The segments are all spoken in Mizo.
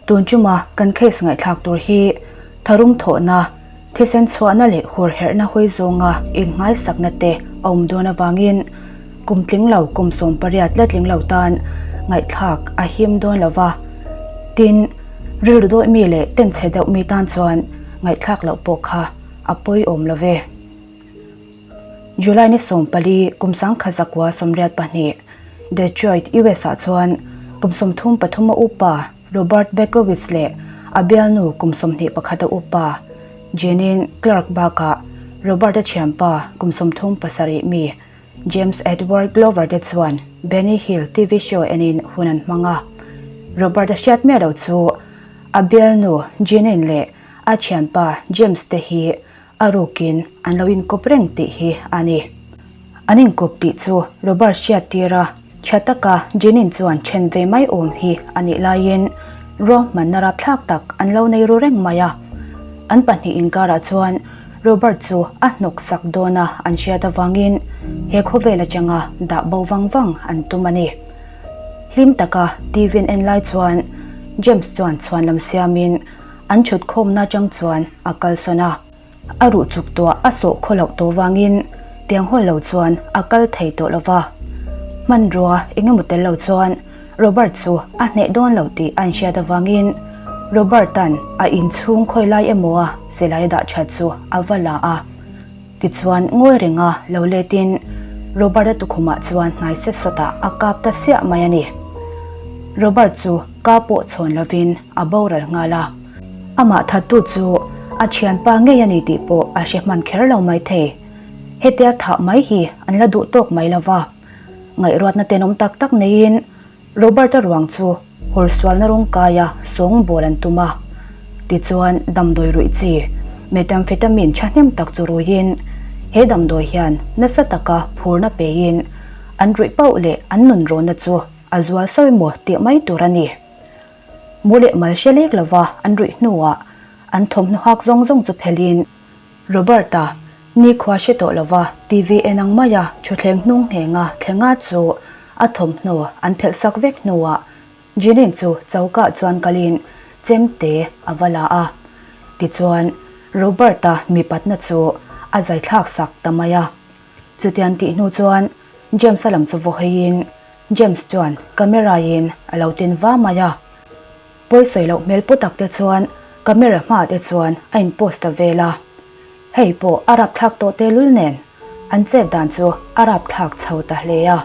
Tun chuma kan case ngaihthlak tur hi tharum thawhna, thisen chhuahna leh hurherhna hawi zawnga inngaisakna te a awm dawn avangin kum tling lo kum 18 la tling lo tan ngaihthlak a him dawn lo va. Tin, rilru dawih mi leh tenchhe deuh mi tan chuan ngaihthlak loh pawh kha a pawiawm lo ve. July ni 14 kum 1982, Detroit, US ah chuan kum 33 a upa Robert Berkowitz leh a bialnu kum 21 a upa Jeanine Clark bakah Robert-a thianpa kum 37 mi James Edward Glover te chuan Benny Hill TV show enin hun an hmang a. Robert-a hriat miah lo chu a bialnu Jeanine leh a thianpa James te hi A rukin an lo inkawp reng tih hi a ni. An inkawp tih chu Robert hriat tir a, tha taka Jenin chuan then ve mai awm hi a nih laiin ruahmanna rapthlak tak an lo nei ru reng mai a. An pahnih inkarah chuan Robert chu a hnawk sak dawn a an hriat avangin he khawvel atanga dah bo vang vang an tum a ni. Hlim taka TV an en lai chuan James chuan chhuanlam siamin An chhut khawmna atang chuan a kalsawn a, a ruh chuk tuah a sawh khaw loh tawh vangin tiang hawl lo chuan a kal thei tawh lo va. Hmanrua eng emaw tel lo chuan Robert chu a hneh dawn lo tih a inhriat avangin Robert-a'n a inchhung khawi lai emaw a silai a dah that chu a va la a. Tichuan ngawi renga lo letin Robert-a tukhumah chuan hnai set sawtah a kap ta siah mai a ni. Robert chu ka pawh chhawn lovin a boral nghal a. Amah thattu chu a thianpa ngei a ni tih pawh a hre hman kher lo mai thei. Hetia thah mai hi an la duh tawk mai lova. Ngaihruatna tenawm tak tak neiin Robert-a ruang chu hawrsualna rawng kaia sawngbawl an tum a. Tichuan damdawi ruih chi methamphetamine thahnem tak chu ruiin he damdawi hian nasa taka phurna peiin an ruih pauh leh an nun rawnna chu a zual sauh emaw tih mai tur a ni. Mu leh mal hre lek lova an ruih hnuah an thawmhnaw hak zawng zawng chu phelhin Robert-a nikhua hre tawh lova TV en ang maia thutthleng hnung nghenga thlenga chu a thawmhnaw an phelh sak vek hnuah Jeanine chu chokah chuan kalin chemte a va la a. Tichuan Robert-a mipatna chu a zaithlak sak ta mai a. Chutiang tih hnu chuan James-a lam chu vaw haiin James chuan camera-in a lo tin va mai a. Pawi sawi loh hmel pu tak te chuan camera hmaah te chuan a in post ta vel a. Hei pawh a rapthlak tawh tehlul nen an chet dan chu a rapthlak chho ta hle a.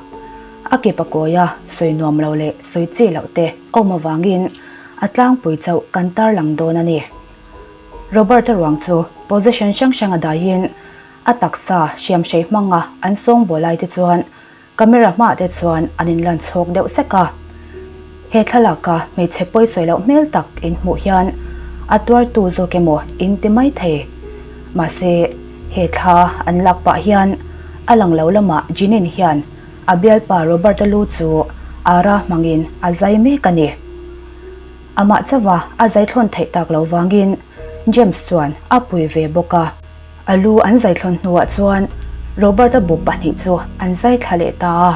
A ke pakawia sawi nuam lo leh sawi chi loh te awm avangin a tlangpui chauh kan tarlang dawn a ni. Robert-a ruang chu position hrang hrang a daiin A taksa hriamhrei hmanga an sawngbawl lai te chuan camera hmaah te chuan an inlan chhawk deuh sek a. He thlalaka hmeichhe pawisawi loh hmel tak in hmuh hian a tuartu zawk emaw in ti mai thei. Mahse, he thla an lak pah hian a lang lo lamah Jeanine hian a bialpa Robert-a lu chu ara hmangin a zai mek a ni. Amah chauha a zai thlawn theih tak lo vangin James chuan a pui ve bawk a. A lu an zai thlawn hnuah chuan Robert-a buk pahnih chu an zai thla leh ta a.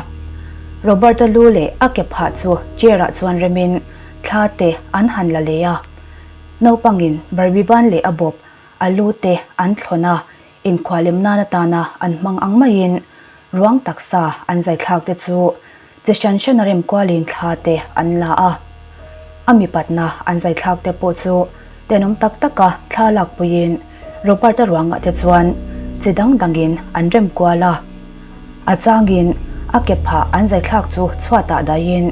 Robert-a lu leh a ke phah chu chair-ah chuan remin thla te an han la leh a. Naupangin Barbie ban leh a bawp a lu te an thlawn a, inkhualem nan atana an hmang ang maiin ruang taksa an zai thlak te chu Chi hran hran a rem kualin thla te an la a, a mipatna an zai thlak te pawh chu tenawm tak taka thla lak puiin Robert-a ruangah te chuan chi dang dangin an rem kual a. A changin a ke phah an zai thlak chu chhuatah daihin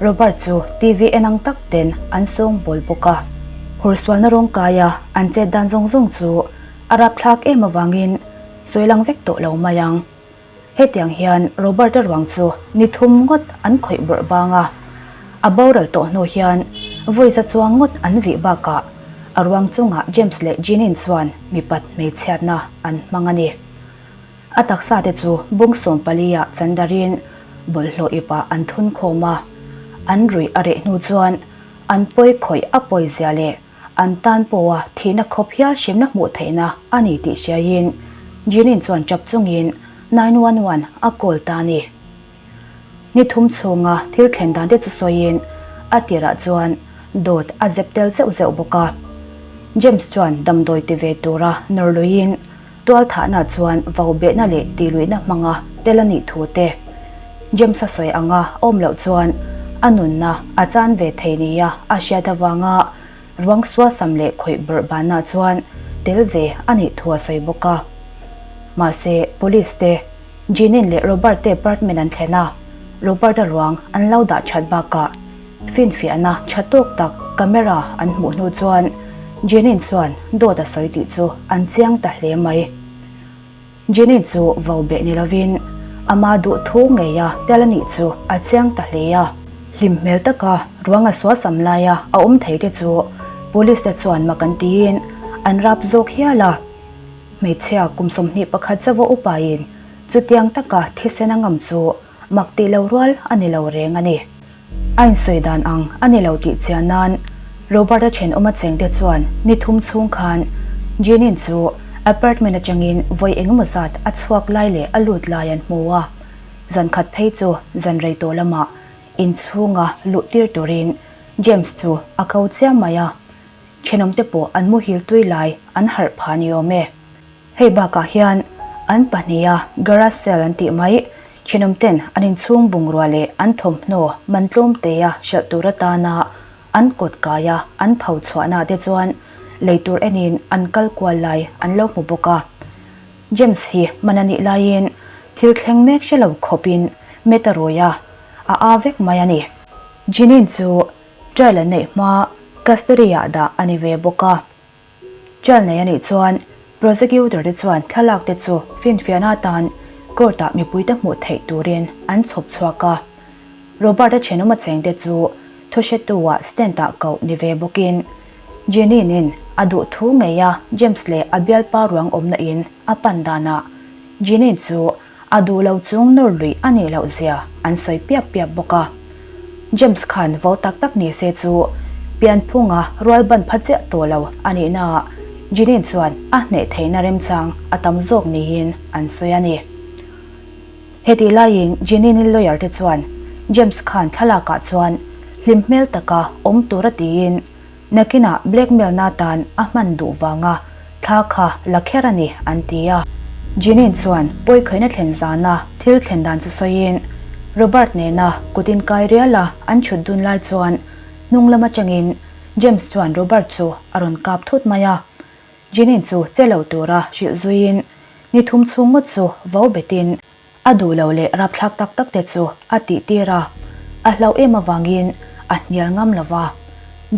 Robert chu TV en ang tak ten an sawng bawl bawk a. Hursualna rawng kaia an chet dan zawng zawng chu a rapthlak em avangin sawi lang vek tawh lo mai ang. Hetiang hian Robert-a ruang chu ni thum ngawt an khawih bawrh bang a, a boral tawh hnu hian vawi za chuang ngawt an vih bakah a ruang chungah James leh Jeanine chuan mipat hmeichhiatna an hmang a ni. A taksa te chu bung 14 ah chandarin bawlhhlawh ipah an thun khawm a, an ruih a reh hnu chuan an pawi khawih a pawi zia leh An tan pawha thihna khawp hial hremna hmuh theihna a ni tih hriaiin Jeanine chuan tap chungin 911 a call ta a ni. Ni thum chhunga thil thlen dan te chu sawiin a tirah chuan Dawt a zep tel zeuh zeuh bawk a. James chuan damdawi ti ve tura nawr luiin tualthahna chuan vau behna leh tihluihna hmanga tel a nih thu te James-a sawi anga awm loh chuan a nunna a chan ve thei nia a hriat avanga ruang suasam leh khawih bawrh banna chuan tel ve a nih thu a sawi bawk a. Mahse, Police te Jeanine leh Robert te apartment an thlen a, Robert-a ruang an lo dah that bakah finfiahna tha tawk tak camera an hmuh hnu chuan Jeanine chuan dawt a sawi tih chu an chiang ta hle mai. Jeanine chu vo beh ni lovin ama duh thu ngeia tel a nih chu a chiang ta hle a. Hlim hmel taka ruang a suasam laia a awm thei te chu police te chuan mak an tiin an rap zawk hial a. Hmeichhia kum 21 chauha upain chutiang taka thisen a ngam chu mak tih lo rual a ni lo reng a ni. A insawi dan ang a ni lo tih chian nan Robert-a thenawma chengte chuan ni thum chhung khan Jeanine chu apartment atangin vawi engemaw zat a chhuak lai leh a lut lai an hmu a, zan khat phei chu zan rei tawh lamah inchhunga luh tir turin James chu a ko chiam mai a. Thenawmte pawh an muhil tui lai an harh phah ni awm e. Hei bakah hian an pahniha garage sale an tih mai, thenawmten an inchhung bungrua leh an thawmhnaw man tlawmtea hralh tur atana an kawt kaia an pho chhuahna te chuan lei tur enin an kal kual lai an lo hmu bawk a. James hi man a nih laiin thil thleng mek hre lo khawpin met a rawi a, a aa vek mai a ni. Jeanine chu Trial an neih hma custody-ah dah a ni ve bawk a. Trial nei a nih chuan prosecutor te chuan thlalak te chu finfiahna atan court-ah mipuite hmuh theih turin an chhawp chhuak a. Robert-a thenawm a chengte chu thuhretu-ah stand-ah koh ni ve bawkin Jeanine-in a duh thu ngeia James leh a bialpa ruang awmna in a pan danah Jeanine chu A duh lo chung nawr luih a nih loh zia an sawi piap piap bawk a. James khan vo tak tak ni se chu pianphunga rual ban pha chiah tawh lo a nih naah Jeanine chuan a hneh theihna remchang a tam zawk niin an sawi a ni. Hetih laiin Jeanine-i lawyer te chuan James khan thlalakah chuan hlim hmel taka awm tura tiin Nakinah blackmail na tan a hman duh vanga thla kha la kher a ni an ti a. Jeanine chuan pawikhaihna thlen zana thil thlen dan chu sawiin Robert nena kut inkai riala an chhut dun lai chuan hnung lam atangin James chuan Robert chu a rawn kap thut mai a. Jeanine chu che lo tura hrilh zuiin ni thum chhung ngawt chu vo betin A duh lo leh rapthlak tak tak te chu a tih tir a, a hlauh em avangin a hnial ngam lo va.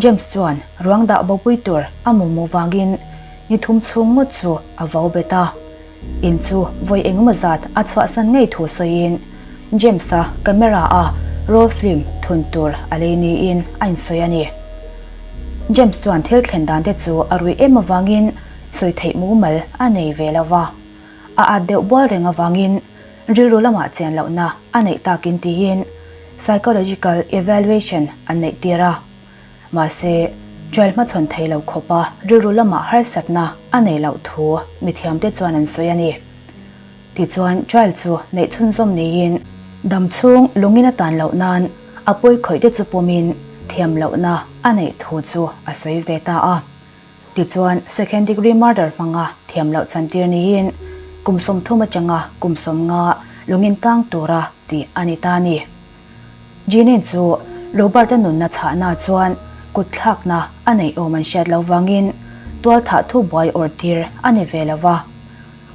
James chuan ruang dah bopui tur a mawmawh vangin ni thum chhung ngawt chu a vau bet a. In chu vawi engemaw zat a chhuahsan ngei thu sawiin James-a camera-a roll film thun tur a lei niin a insawi a ni. James chuan thil thlen dan te chu a ruih em avangin sawi theih mumal a nei ve lo va. A at deuh bual reng avangin rilru lamah chian lohna a neih takin tiin psychological evaluation an neih tir a. Mahse, trial hmachhawn thei lo khawpa rilru lamah harsatna a nei loh thu mithiamte chuan an sawi a ni. Tichuan, trial chu neih chhunzawm niin dam chhung lungin a tan loh nan a pawi khawih te chu pawmin thiam lohna a neih thu chu a sawi ve ta a. Tichuan, second degree murder hmanga thiam loh chantir niin kum 30 atanga kum 50 lungin tang tura tih a ni ta a ni. Jeanine chu Robert-a nunna chhahna chuan kut thlakna a neih awm an hriat loh vangin tualthah thu buai awrh tir a ni ve lo va.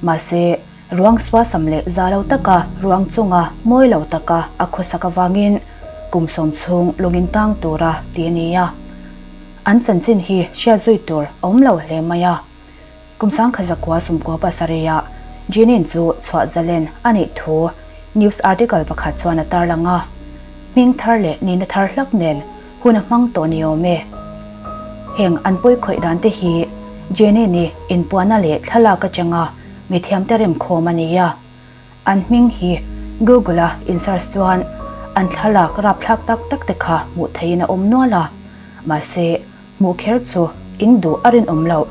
Mahse, ruang suasam leh za lo taka ruang chunga mawi lo taka a khawsak avangin kum 10 chhung lungin tang tura tih a ni a. An chanchin hi hriat zui tur a awm lo hle mai a. Kum 1997 ah Jeanine chu chhuah zalen a nih thu news article pakhat chuan a tarlang a. Hming thar leh nihna thar hlak nen hun a hmang tawh ni awm e. Heng an pawi khawih dan te hi Jeanine-i inpuahna leh thlalak atanga mithiamte remkhawm a ni a. An hming hi Google a in search chuan an thlalak rapthlak tak tak te kha hmuh theihin a awm nual a, mahse hmuh kher chu in duh a rinawm loh.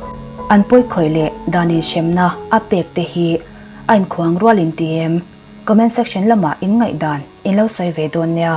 An pawikhawih leh dan inhremna a pek te hi a inkhuang rual in ti em? Comment section lamah in ngaihdan in lo sawi ve dawn nia.